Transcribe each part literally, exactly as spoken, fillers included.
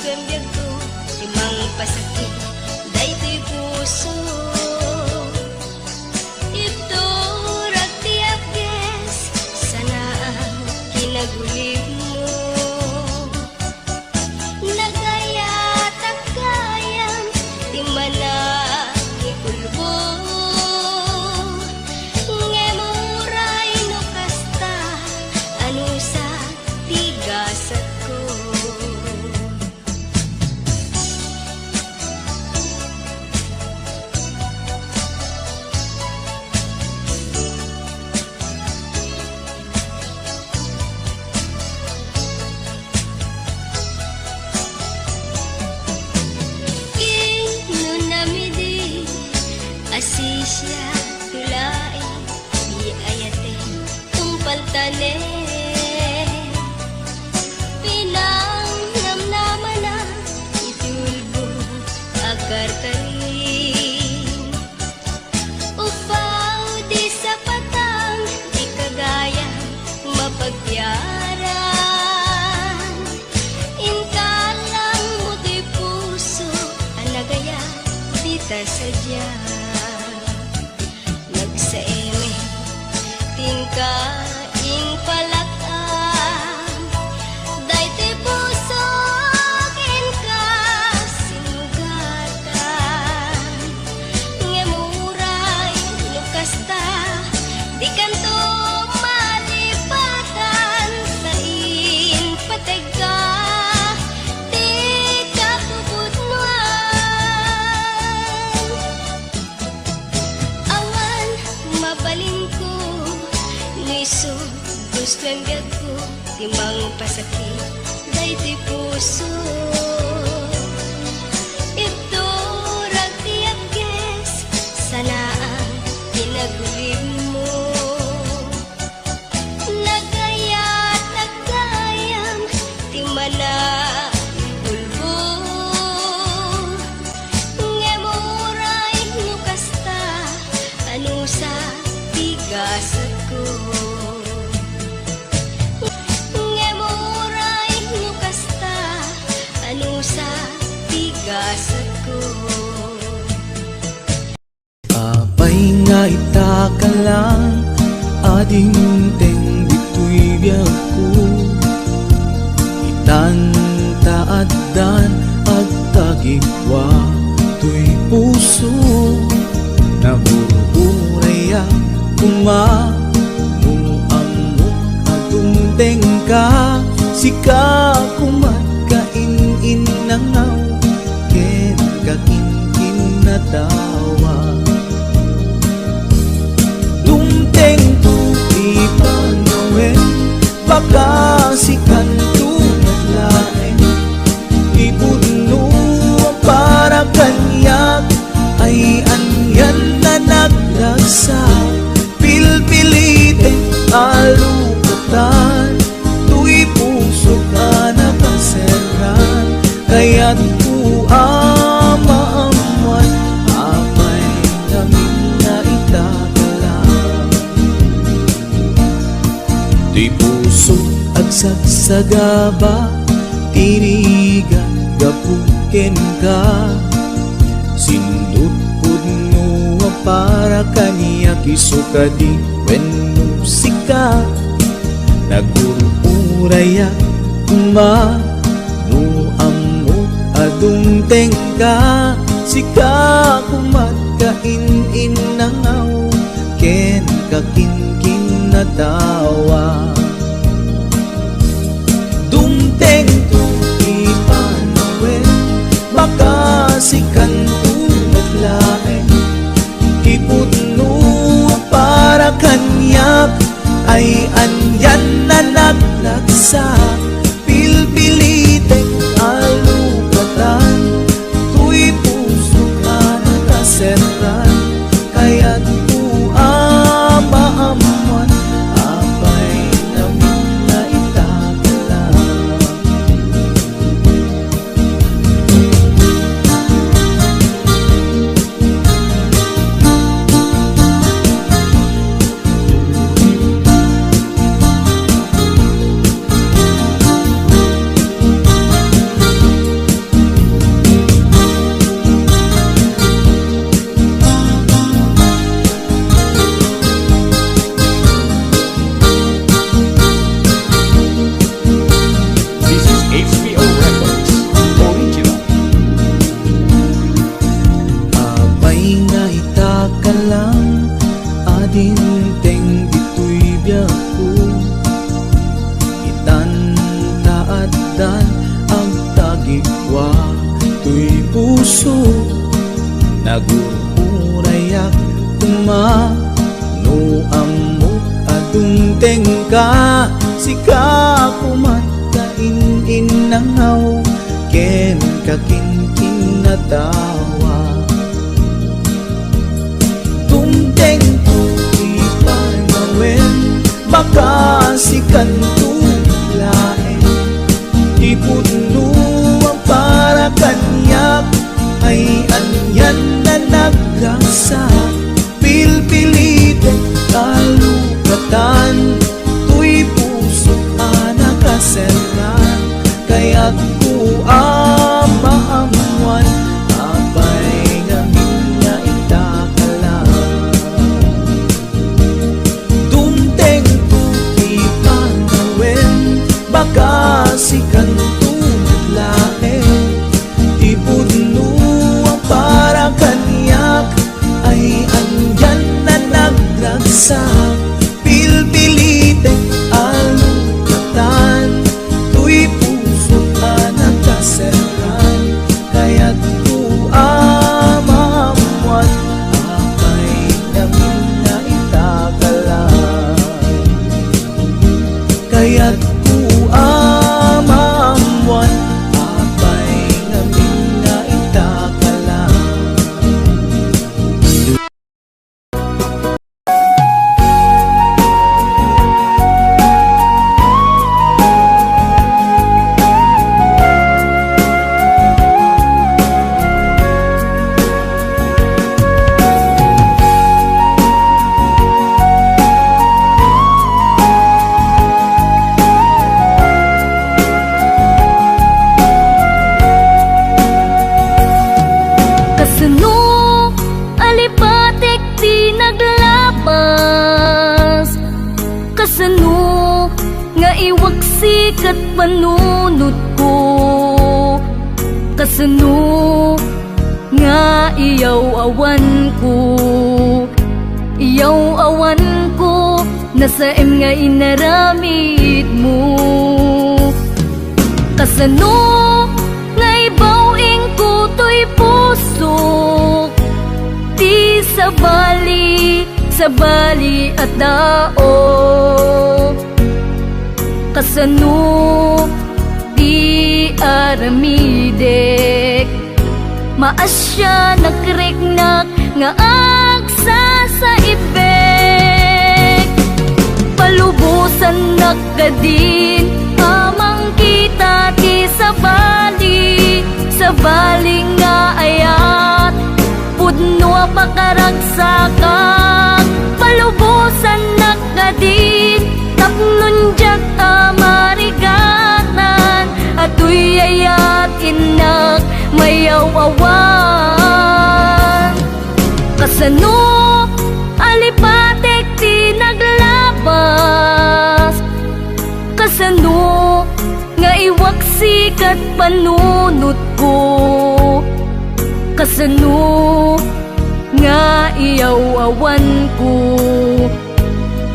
Biagko ti mangpasakit daytoy puso. Itturak ti apges sanaam kinagulibmo. Nagayatak gayam ti managikulbo. Ngem uray no kasta, anusat ti gasatko. Kinunam idi a sisiak ti laing biayaten tungpaltanen. Pinangnamnamanak iti ulbod a karkarin. Upaw di sapatang di kagayam mapagbiaran. Inka lang mo ti puso a nagayat dita sadiay. Nagsaemek ti inka impalak-am. Daytoy puso kenka sinugatan. Ngem uray no kasta, dikanto malipatan ta impategka ti kapupudnoan. Awan mabalinko no isu gustoem biagko ti mangpasakit daytoy puso. Itturak ti apges sanaam kinagulibmo. Nagayatak gayam ti managikulbo. Ngem uray no kasta, anusat ti gasatko. Ngem uray no kasta, anusat ti gasatko. Apay nga itaka lang a dimteng ditoy biagko? Itanta addan agtagikua toy puso. Nagur-urayak koma no ammok a dumtengka. Sika koman kain-innangaw ken kakinkinnatawa. Dumtengto ti panawen, baka sikanto met laeng ti pudno a para kaniak. Ay anian a naglagsak, pilpilitek a lukatan toy pusok a nakaserran. Kayatko a maammuan, apay ngamin nga itaka lang. Ti puso agsagsagaba, ti rigat gapu kenka. Sindutpod no a para kaniak, isu kadi wenno sika. Nagur-urayak koma no ammok a dumtengka. Sika koman kain-innangaw ken kakinkinnatawa. Dumtengto ti panawen, baka sikanto met laeng ti pudno a para kaniak. Ay anian a naglagsak, pilpilitek a lukatan toy pusok a nakaserran. Kayatko a maammuan, apay Kenka, sika koma ta in-innangaw, kenka kinkinnatawa. Dumtengko ti panawen, baka sikanto laeng ti pudno a para kaniak, ay anian a nagragsak. Pilpilitek a lukatan toy pusok a nakaserrang, kayatko a maammuan apay ngamin nga itakala. Dumtengko ti panawen, baka sikanto met laeng ti pudno a para kaniak, ay anian a nagragsak. Pilpilitek a lukatan toy pusok a nakaserrang, kayatko a maammuan apay ngamin nga itakala. Kayatko a maammuan apay ngamin nga itakala. Kasano a lipatek ti naglabas? Kasano nga iwaksi ket panunotko? Kasano nga iyaw-awanko? Iyaw-awanko, nasaem nga inaramidmo. Kasano nga ibaw-ingko toy pusok ti sabali, sabali a tao? Kasano ti aramidek? Maasianak riknak nga agsasaibbek. Palubosannak kadin a mangkita ti sabali, sabali nga ayat, pudno a pakaragsakak. Palubosannak kadin tapno diak a marigatan, atoy ayat innak mayaw-awan. Kasano a lipatek ti naglabas? Kasano nga iwaksi ket panunotko? Kasano nga iyaw-awanko?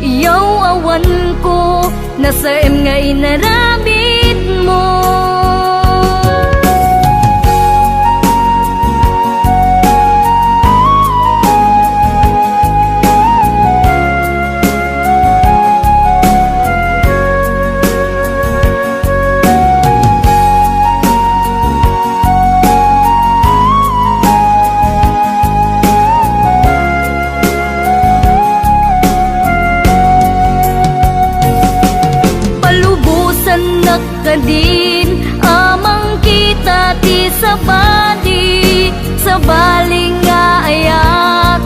Iyaw-awanko, nasaem nga inaramidmo. Palubosannak kadin a mangkita ti sabali, sabali nga ayat,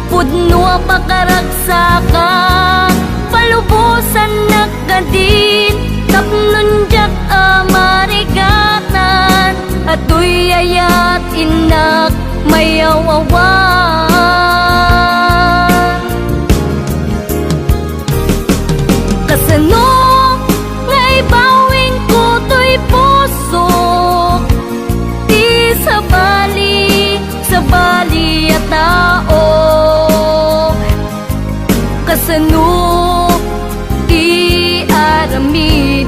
pudno a pakaragsakak. Palubosannak kadin tapno diak a marigatan, atoy ayat innak mayaw-awan. Kasano nga ibaw-ingko toy pusok ti sabali, sabali a tao? Kasano ti aramidek?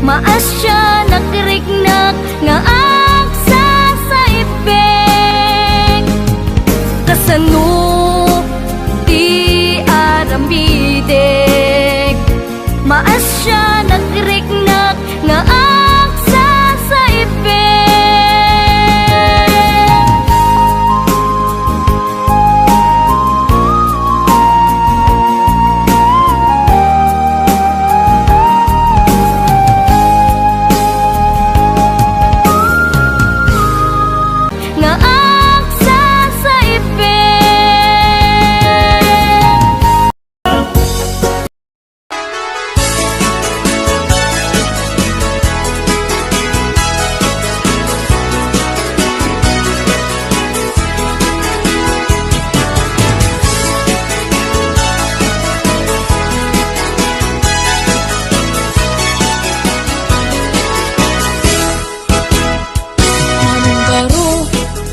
Maasianak riknak nga agsasaibbek. Kasano ti aramidek? Diay nagriknak nga agsasaipen. Nga agsasaipen. Manong baro,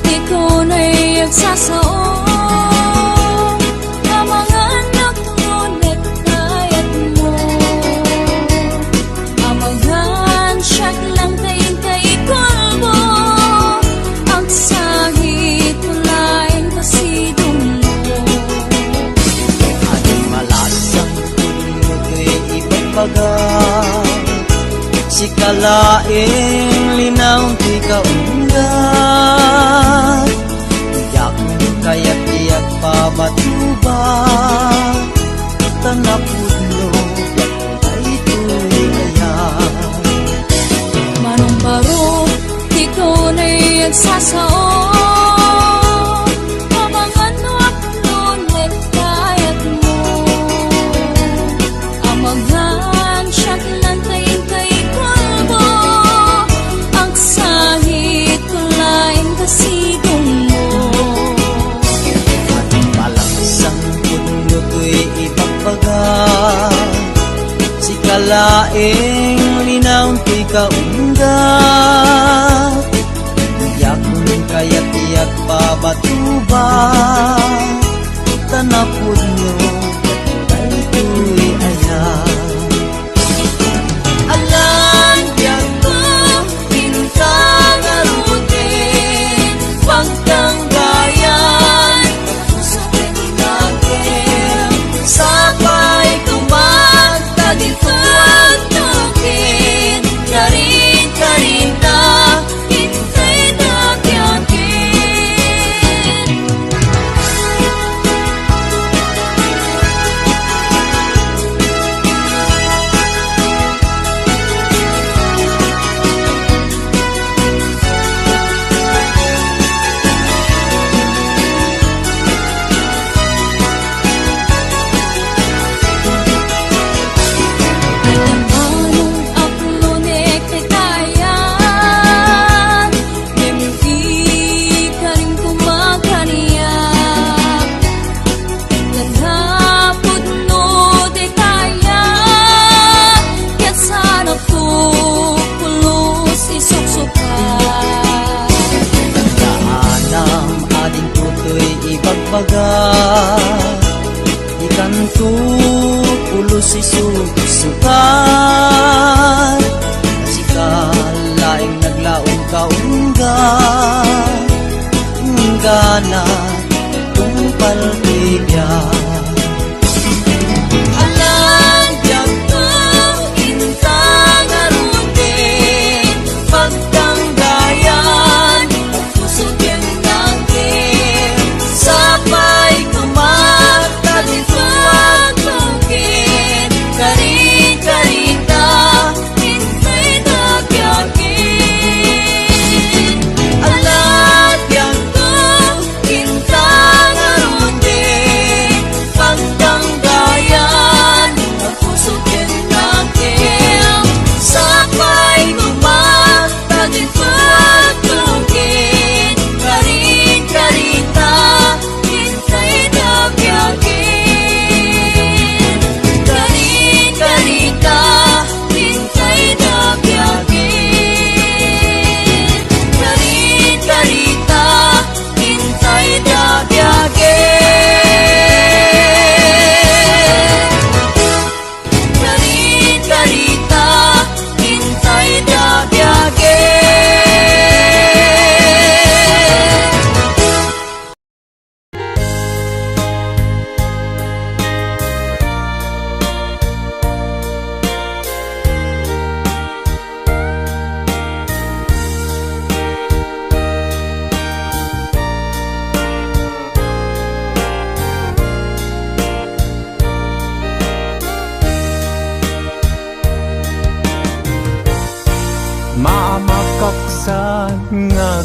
ikaw nay agsasao. Amangan no ket kayatmo. Amangan siak lang ta inka ikulbo. Agsahit laeng ta sidongmo. Adi malasang pudno ti ibagbaga. Sika laeng linaon ti kaunggat. Diak kayat ti agpabatuba, ta napudno daytoy ayat. Manong baro, ikaw nay agsasao. Amangan no apno ket kayatmo. Amangan siak lang ta inka ikulbo. Agsahit laeng ta sidongmo. Adi malasang pudno toy ibagbaga. Sika laeng linaon ti kaunggat. Diak kayat ti agpabatuba, ta napudno daytoy ayat. Alan, biagko, inka ngaruden, pagtanggayan, puso ken nakem, sapay kuman, ta ditoy agtoken, karin, karinta, Ngem di karin koma kaniak, ket napudno ti kayat, ket saanakto pulos isuksukat. Kaanam a dinto toy ibagbaga, ikanto pulos isuksukat. Sika laeng naglaom kaungga, inggana tungpal ti biag. Alan, biagko, inka ngaruden, pagtanggayan, puso ken nakem, sapay kuman, ta ditoy agtoken, karin-karinta, intay dagyaken. Alan, biagko, inka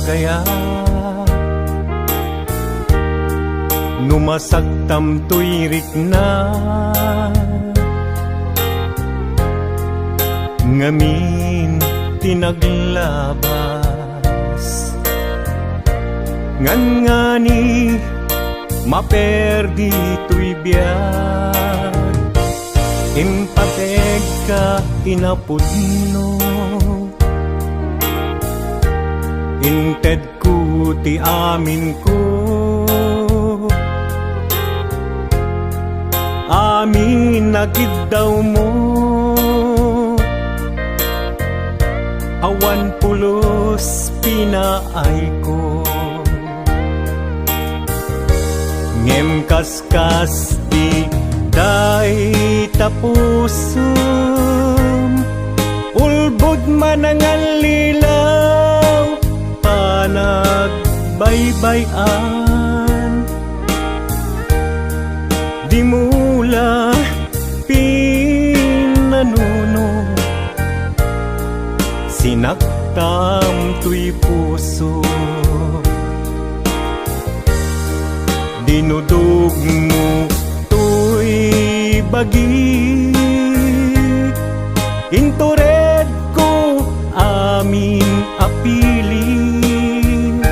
kaya no masaktam toy rikna, ngamin ti naglabas. Ngangani maperdi toy biag, impategka inapudno. Intedko ti aminko, amin a kiddawmo, awan pulos pinaayko. Ngem kaskas ti dayta pusom, ulbod manangallilaw, panagbaybay-an. Dimo la pinanuno, sinaktam toy puso. Dinudogmo toy bagik, inturedko amin a pilit.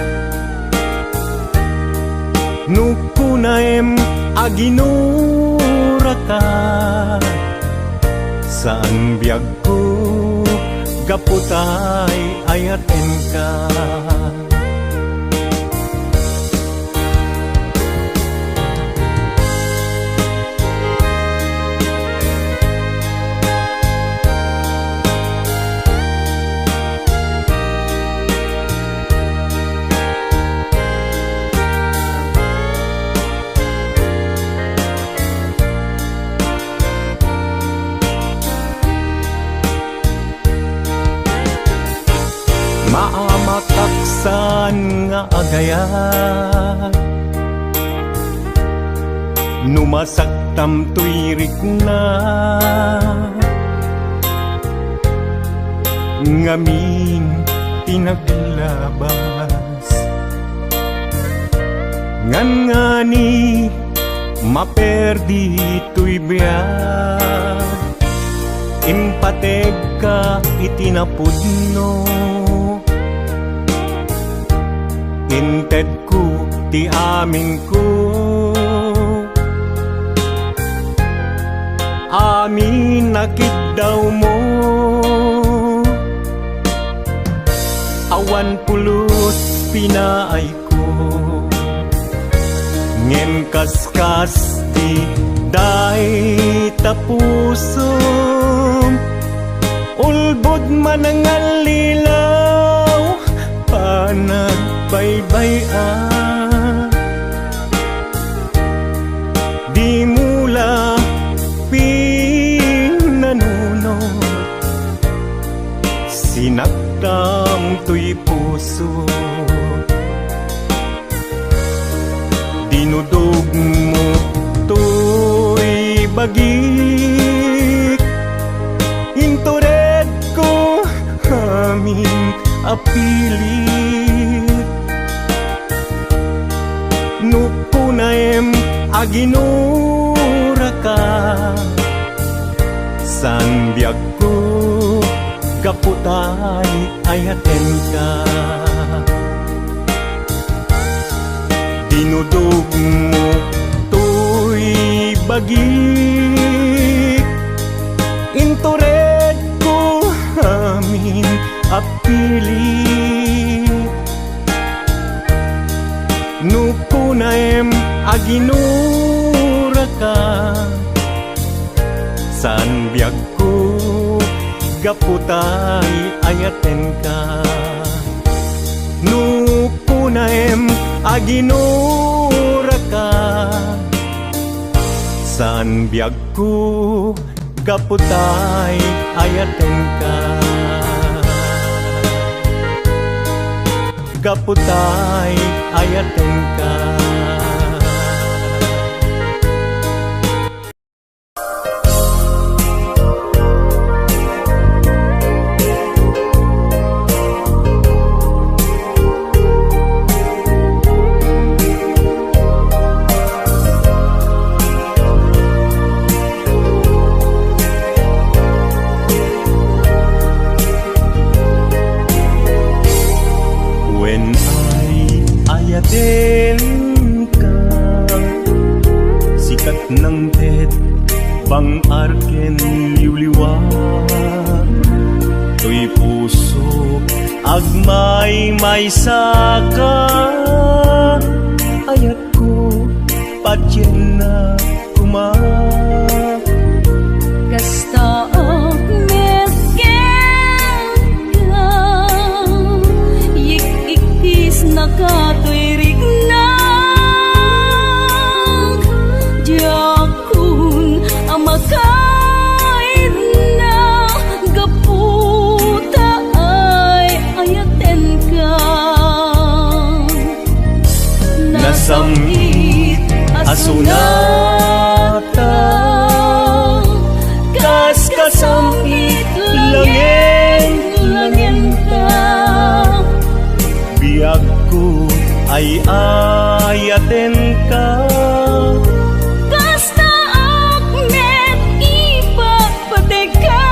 No kunaem a ginuraka, saan biagko gapu tay ayatenka. Maamatak saan nga agayat no masaktam toy rikna, ngamin ti naglabas. Ngangani maperdi toy biag, impategka iti napudno. Intedko ti aminko, amin a kiddawmo. Awan pulos pinaayko, ngem kaskas ti dayta pusom, ulbod manangallilaw, panagbaybay-an. Dimo la pinanuno, sinaktam toy puso. Dinudogmo toy bagik, inturedko amin a pilit. No kunaem a ginuraka, saan biagko gapu tay ayatenka. Dinudogmo toy bagik, inturedko amin a pilit. No kunaem a ginuraka, saan biagko gapu tay ayatenka. No kunaem a ginuraka, saan biagko gapu tay ayatenka. Gapu tay ayatenka. Ang arken liwliwa, toy pusok agmaymaysaka, ayatko, patiennak koma. Kasta met kenka, yik-ikkisnaka toy riknak, diak kun a makaidna gapu ta ay-ayatenka. Nasam-it a sonata, kas kasam-it langen-langenta. Biagko, ay-ayatenka. Kastaak met ipagpategka.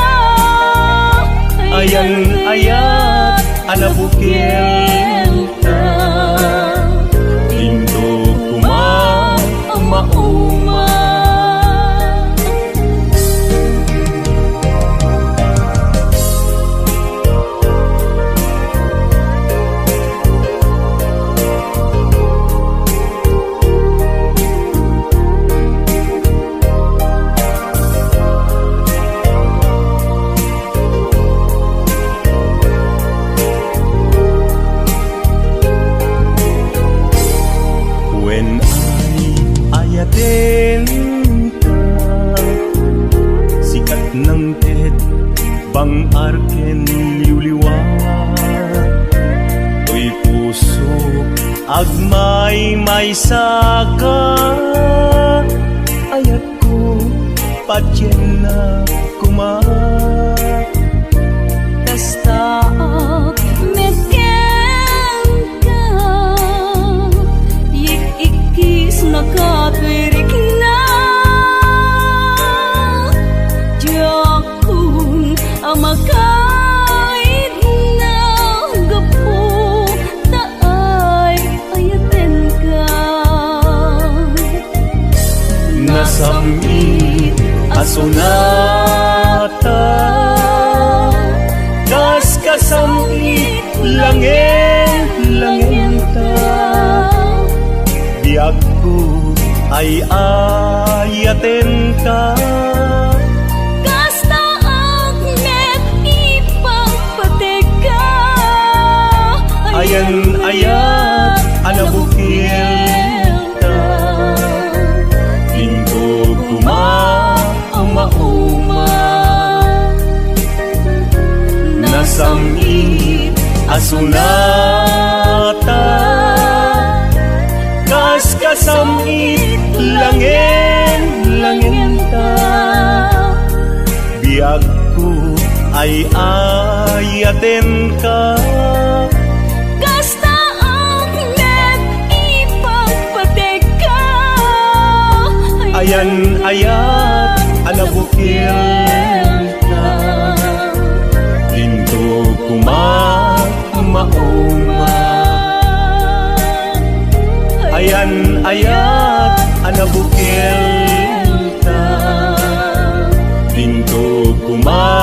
Ayan-ayat a nabukilta, intoka koma a mauma. Wen ay-ayatenka, sikat nangted bang-ar ken liwliwa. Toy pusok agmaymaysaka, ayatko, patiennak koma. Kastaak met kenka, yik-ikkisnaka toy riknak, diak kun a makaidna gapu ta ay-ayatenka. Nasam-it a sonata, kas kasam-it langen-langenta. Biagko, ay-ayatenka. Kastaak met ipagpategka. Ayan-ayat a nabukilta, intoka koma a mauma. Nasam-it a sonata, kas kasam-it langen-langenta. Biagko, ay-ayatenka. Kastaak met ipagpategka. Ayan-ayat a nabukilta, intoka koma a mauma. Ayan-ayat a nabukilta, intoka koma